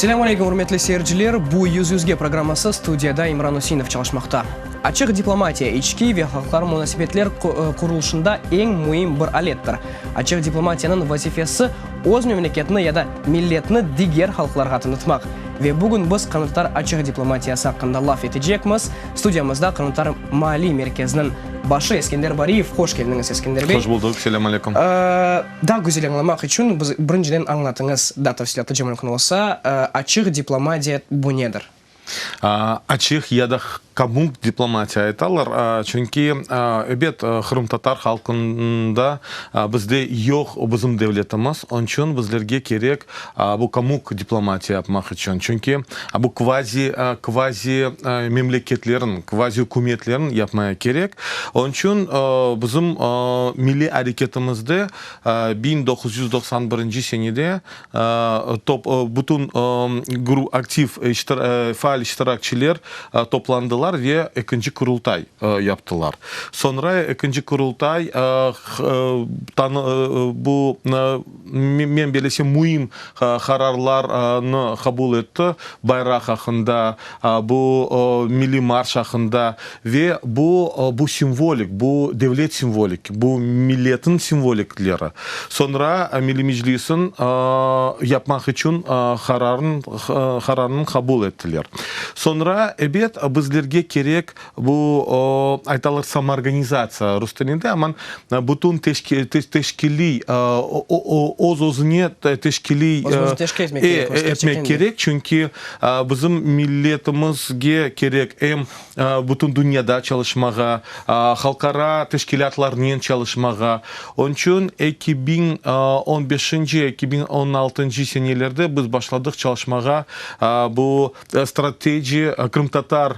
Selâm aleyküm, ürmetli seyirciler! Bu Yüz yüzge programması, studiyada İmran Üseinov çalışmaqta. Açıq diplomatiya, içki ve halqara munasebetler qurulışında eñ müim bir alettir. Açıq diplomatiyanıñ vazifesi, öz memleketini ya da milletni diger halqlarğa tanıtmaq. Ve bugün biz qırımtatar açıq diplomatiyası aqqında laf etecekmiz. Studiyamızda Qırımtatar Maaliy Merkeziniñ başı Eskender Bariyev. Hoş keldiñiz, Eskender bey. Hoş buldıq. Selâm aleyküm. Daa güzel añlamaq içün biz birinciden añlatıñız, daa tafsilâtlıca mümkün olsa, açıq diplomatiya bu nedir? Açıq ya da komunk diplomatiya aytalar, çünki, ebet, qırımtatar halqında bizde yoq bizim devletimiz, onıñ içün bizlerge kerek bu komuk diplomatiya yapmaq içün, çünki bu kvazi, kvazi memleketlerin, kvazi ükümetlerin yapmaya kerek. Onıñ içün bizim milliy areketimizde 1991 senede top, bütün aktiv, faal iştirakçiler toplandılar ve ekinci Qurultay yaptılar. Soñra ekinci Qurultay bu men bilesem, müim qararlarnı qabul etti, bayraq aqqında, bu milliy marş aqqında ve bu, bu simvolik, bu devlet simvolik, bu milletin simvolikleri. Soñra Milliy Meclisniñ yapmaq içün qararın, qararnıñ qabul ettiler. Soñra, ebet, bizlerge kerek Bu, aytalar, samoorganizatsiya rus tilinde, amma bütün teşkiliy, öz-özüne teşkiliy Özümizni teşkil etmek kerek, etmek kerek, çünki bizim milletimizge kerek em bütün dünyada çalışmağa, halqara teşkilâtlarnen çalışmağa. Onıñ içün 2015-nci, 2016-ncı senelerde biz başladıq çalışmağa bu strateji, qırımtatar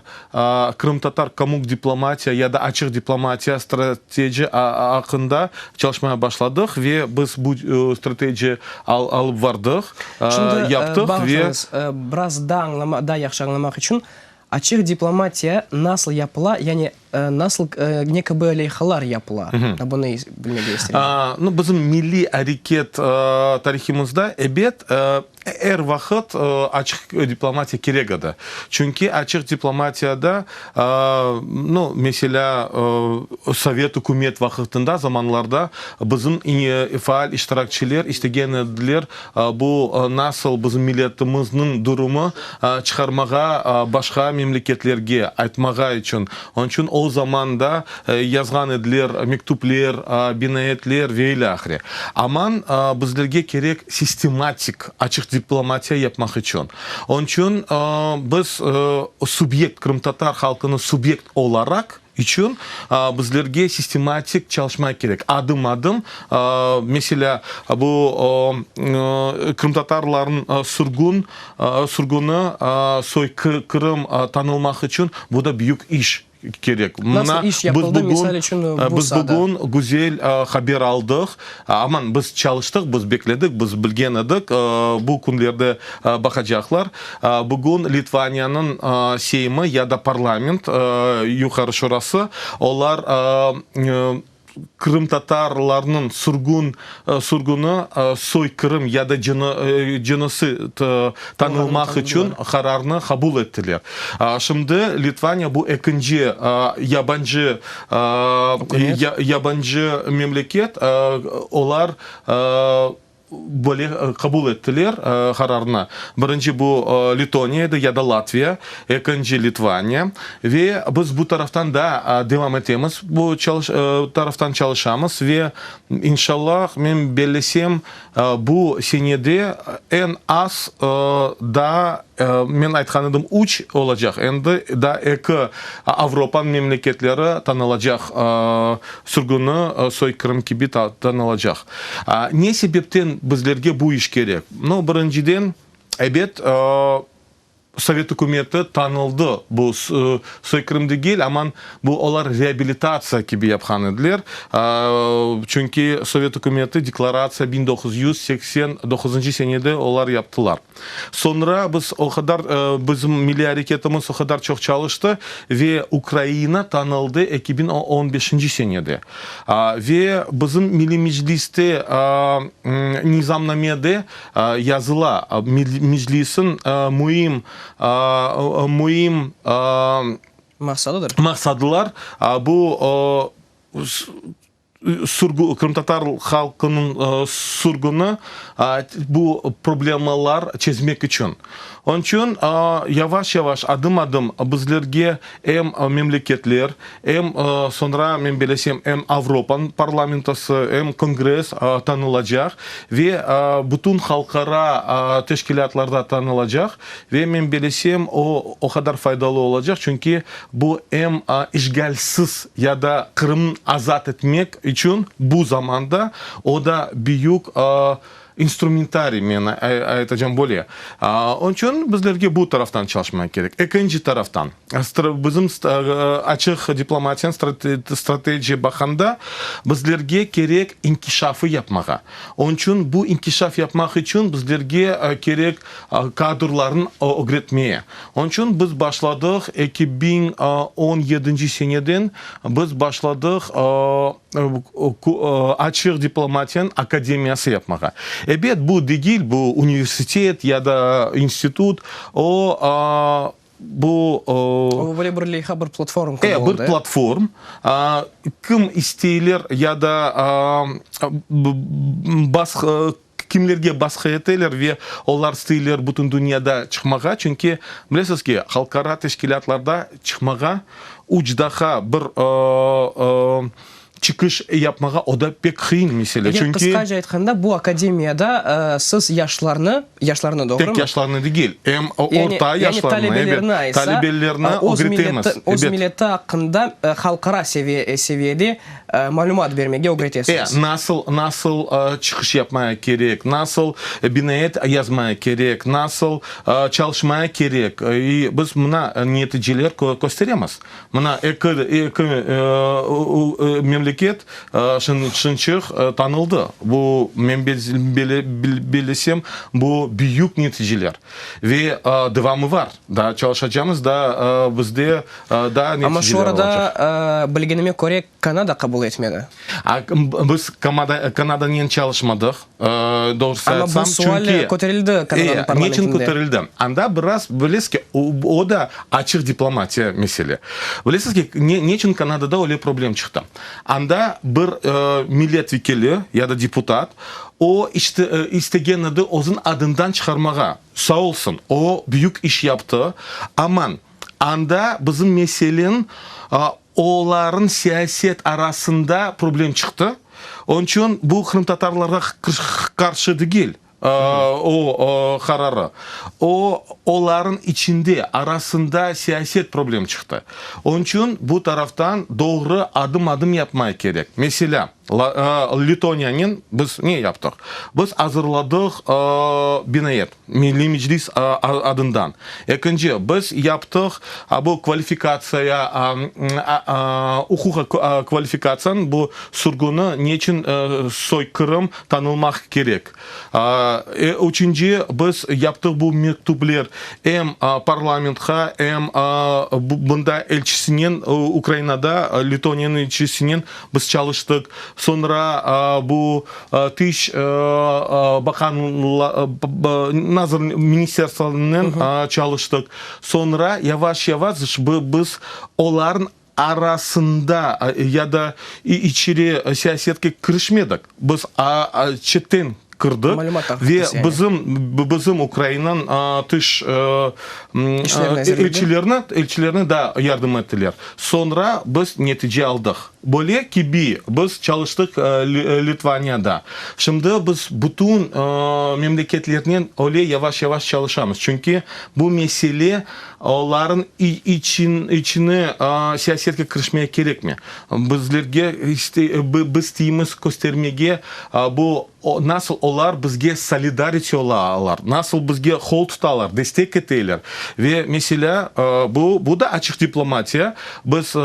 Qırımtatar komuk diplomatiya ya da açıq diplomatiya strateji aqqında çalışmaya başladıq ve biz bu strateji alıp vardıq, yaptıq ve. Şimdi, bağışlañız, biraz daa añlama, daa yahşı añlamaq içün, açıq diplomatiya nasıl yapıla, yani nasıl, ne kibi leyhalar yapıla? Bunı bilmege isterim. Nu, bizim milliy areket tarihimizde, ebet, Er vaqıt açıq diplomatiya kerek edi. Çünki açıq diplomatiyada, nu, meselâ, sovet ükümet vaqıtında, zamanlarda bizim faal iştirakçiler istegen ediler bu nasıl bizim milletimizniñ durumı çıqarmağa başqa memleketlerge aytmağa içün. Onıñ içün o zaman da yazğan ediler mektüpler, binaetler ve ilâhre. Aman bizlerge kerek sistematik açıq diplomatiya yapmaq içün. Onıñ içün biz subyekt, qırımtatar halqınıñ subyekt olaraq içün bizlerge sistematik çalışmaq kerek, adım-adım. Meselâ, bu qırımtatarlarnıñ sürgün, sürgüni, soykırım tanılmaq içün bu da büyük iş. kerek. Nasıl iş yapıldı, misal içün, bu Biz bugün güzel haber aldıq. Aman, biz çalıştıq, biz bekledik, biz bilgen edik, bu künlerde baqacaqlar. Bugün Litvaniyanıñ Seymi ya da parlament, Yuqarı Şurası, olar Qırımtatarlarnıñ sürgün, sürgüni soykırım ya da genosid tanılmaq içün qararnı qabul ettiler. Şimdi Litvaniya bu ekinci yabancı yabancı memleket, olar Böyle qabul ettiler qararnı. Birinci bu Letoniya edi ya da Latviya, ekinci Litvaniya. Ve biz bu taraftan da devam etemiz, bu taraftan çalışamız ve inşallah, men bellesem, bu senede eñ az daa, men aytqan edim, üç olacaq, endi daa eki Avropa memleketleri tanılacaq, sürgüni soykırım kibi tanılacaq. Ne sebepten bizlerge bu iş kerek? No, birinciden, ebet, Sovet ükümeti tanıldı bu soykırım degil, aman bu olar reabilitatsiya kibi yapqan ediler, çünki Sovet ükümeti deklaratsiya 1989 senede olar yaptılar. Soñra biz o qadar bizim milliy areketimiz o qadar çoq çalıştı ve Ukraina tanıldı 2015 senede. Ve bizim Milliy Mecliste nizamnamede yazıla, Meclisniñ müim müim Maqsadıdır. maqsadılar bu sürgü qırımtatar halqınıñ sürgüni bu problemalar çezmek içün. Onıñ içün yavaş-yavaş, adım-adım bizlerge em memleketler, em soñra, men bilesem, em Avropa parlamentosı, em Kongress tanılacaq ve bütün halqara teşkilâtlarda tanılacaq. Ve men bilesem, o, o qadar faydalı olacaq, çünki bu em işğalsiz ya da Qırımnı azat etmek içün bu zamanda o da büyük İnstrumentariy, men aytacam böyle. Onıñ içün bizlerge bu taraftan çalışmaq kerek. Ekinci taraftan, bizim açıq diplomatiyanıñ strategiya baqanda, bizlerge kerek inkişafı yapmağa. Onıñ içün bu inkişaf yapmaq içün bizlerge kerek kadrlarnı ögretmeye. Onıñ içün biz başladıq 2017 seneden biz başladıq Açıq diplomatiyanıñ akademiyası yapmağa. Ebet, bu degil, bu universitet ya da institut, o, bu... O, böyle bir leyha, bir platform kibi oldı. E, bir platform. Kim isteyler ya da kimlerge basqı eteler ve olar isteyler bütün dünyada çıqmağa, çünki bilesiz ki, halqara teşkilâtlarda çıqmağa üç daha bir çıqış yapmağa o da pek qıyın mesele, Eger çünki. Qısqaca aytqanda, bu akademiyada siz yaşlarnı, yaşlarnı, doğrumı? Tek yaşlarnı degil, em orta yaşlarnı, yani talebelerni aysa, talebelerni ögretemiz, öz milleti, öz milleti aqqında halqara seviyede Malümat bermege ögretesiñiz. E, nasıl, nasıl çıqış yapmaya kerek, nasıl binaet yazmaya kerek, nasıl çalışmaya kerek. İ biz mına neticeler kösteremiz. Mına eki, eki memleket şınçıq tanıldı. Bu, men bellesem, bu büyük neticeler. Ve devamı var. Daa çalışacamız, daa bizde daa Amma neticeler şu olacaq. arada, bilgenime köre, Kanada qabul etmedi. Biz Kanadanen çalışmadıq, doğrusı Amma aytsam, bu sual çünki köterildi Kanadanıñ E, neçün parlamentinde. köterildi? Anda biraz, bilesiz ki, o da açıq diplomatiya mesele. Bilesiz ki, neçün Kanadada öyle problem çıqtı? Anda bir millet vekili ya da deputat, o istegen edi özüniñ adından çıqarmağa. Sağ olsun, o büyük iş yaptı, aman anda bizim meselen olarnıñ siyaset arasında problem çıqtı, onıñ içün bu qırımtatarlarğa qarşı degil o qararı, o olarnıñ içinde, arasında siyaset problem çıqtı. Onıñ içün bu taraftan doğru adım-adım yapmaq kerek. Meselâ, Letoniyanen biz ne yaptıq? Biz azırladıq binaet, Milliy Meclis adından. Ekinci, biz yaptıq bu kvalifikatsiya, uquq kvalifikatsiyanı, bu sürgüni neçün soykırım tanılmaq kerek. Üçünci, biz yaptıq bu mektüpler em parlamentqa, em bunda elçisinen, Ukrainada Letoniyanıñ elçisinen Biz çalıştıq. Soñra bu Tış baqan nazir ministerstvonen çalıştıq. Soñra yavaş-yavaş biz olarnıñ arasında ya da içeri siyasetke kirişmedik. Biz çetten kirdik ve bizim bizim Ukrainanıñ tış elçilerini elçilerini da yardım ettiler. Soñra biz netice aldıq. Böyle kibi biz çalıştıq Litvaniyada. Şimdi biz bütün memleketlernen öyle yavaş-yavaş çalışamız. Çünki bu mesele olarnıñ içine siyasetke kirişmege kerekmi. Bizlerge biz isteymiz köstermege bu. Nasıl olar bizge solidarite olalar, nasıl bizge qol tutalar, destek eteler. Ve, meselâ, bu, bu da açıq diplomatiya. Biz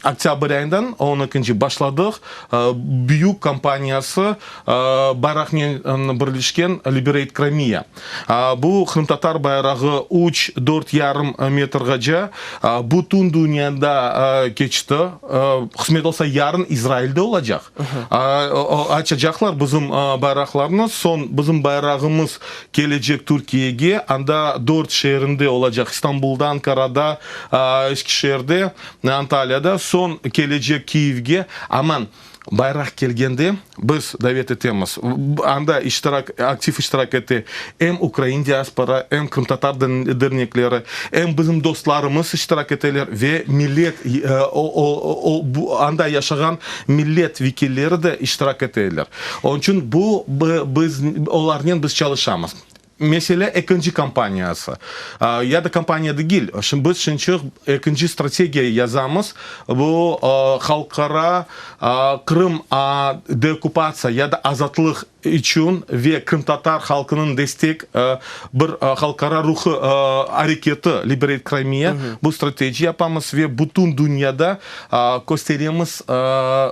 oktâbr ayından, on ekinci, başladıq büyük kampaniyası bayraqnen birleşken Liberate Crimea. Bu qırımtatar bayrağı üç, dört yarım metrğaca bütün dünyada keçti. Qısmet olsa, yarın İsrailde olacaq. Açacaqlar bizim bayraqlarnı. Soñ bizim bayrağımız kelecek Türkiyege. Anda dört şeerinde olacaq, İstanbulda, Ankarada, Eskişehirde, Antaliyada. Soñ kelecek Kiyevge. Aman, Bayraq kelgende, biz davet etemiz, anda iştirak, aktiv iştirak ete em ukrain diaspora, em qırımtatar dernekleri, em bizim dostlarımız iştirak eteler ve millet, anda yaşağan millet vekilleri de iştirak eteler. Onıñ içün bu, biz, olarnen biz çalışamız. Mesele ekinci kampaniyası, ya da kampaniya degil, biz şimdiçıq ekinci strategiya yazamız, bu halqara Qırım deokupatsiya ya da azatlıq içün ve qırımtatar halqınıñ destek bir halqara ruhı areketi Liberate Crimea, bu strategiya yapamız ve bütün dünyada kösteremiz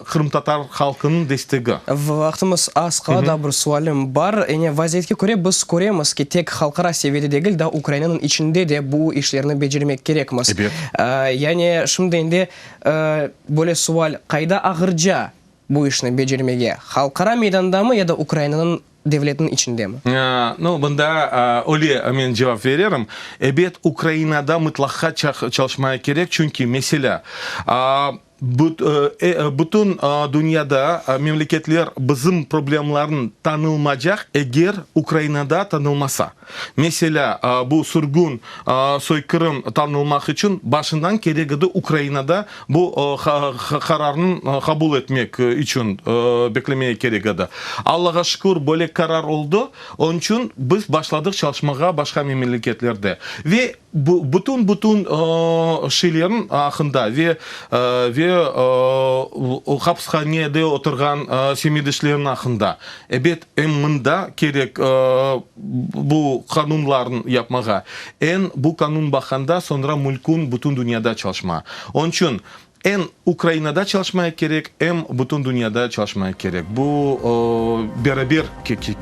qırımtatar halqınıñ destegi. Vaqtımız az qala, daa bir sualim bar. Yani vaziyetke köre biz köremiz ki, tek halqara seviyede degil, daa Ukrainanıñ içinde de bu işlerni becermek kerekmiz. Ebet. Yani şimdi endi böyle sual, qayda ağırca bu işni becermege, halqara meydandamı ya da Ukrainanıñ devletniñ içindemi? Nu, bunda öyle men cevap vererim. Ebet, Ukrainada mıtlaqqa çalışmaya kerek, çünki, meselâ, bütün dünyada memleketler bizim problemlarnı tanılmacaq, eger Ukrainada tanılmasa. Meselâ, bu sürgün, soykırım tanılmaq içün başından kerek edi Ukrainada bu qararnı qabul etmek içün beklemeye kerek edi. Allağa şükür, böyle qarar oldı, onıñ içün biz başladıq çalışmağa başqa memleketlerde. Ve bütün-bütün şeylerniñ aqqında ve ve hapishanede oturğan semetdeşlerniñ aqqında. Ebet, em mında kerek bu qanunlarnı yapmağa, em bu qanun baqqanda soñra mülkün bütün dünyada çalışma. Onıñ içün em Ukrainada çalışmaya kerek, em bütün dünyada çalışmaya kerek. Bu beraber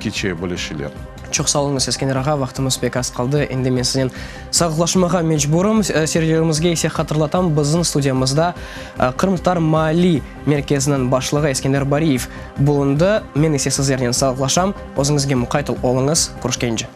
keçe böyle şeyler. Çoq sağ oluñız, Eskender ağa, vaqtımız pek az qaldı, endi men siznen sağlıqlaşmağa mecburım. Seyircilerimizge ise hatırlatam, bizim studiyamızda Qırımtatar Maaliy Merkeziniñ başlığı Eskender Bariyev bulundı. Men ise sizlernen sağlıqlaşam, özüñizge muqayt oluñız, körüşkence.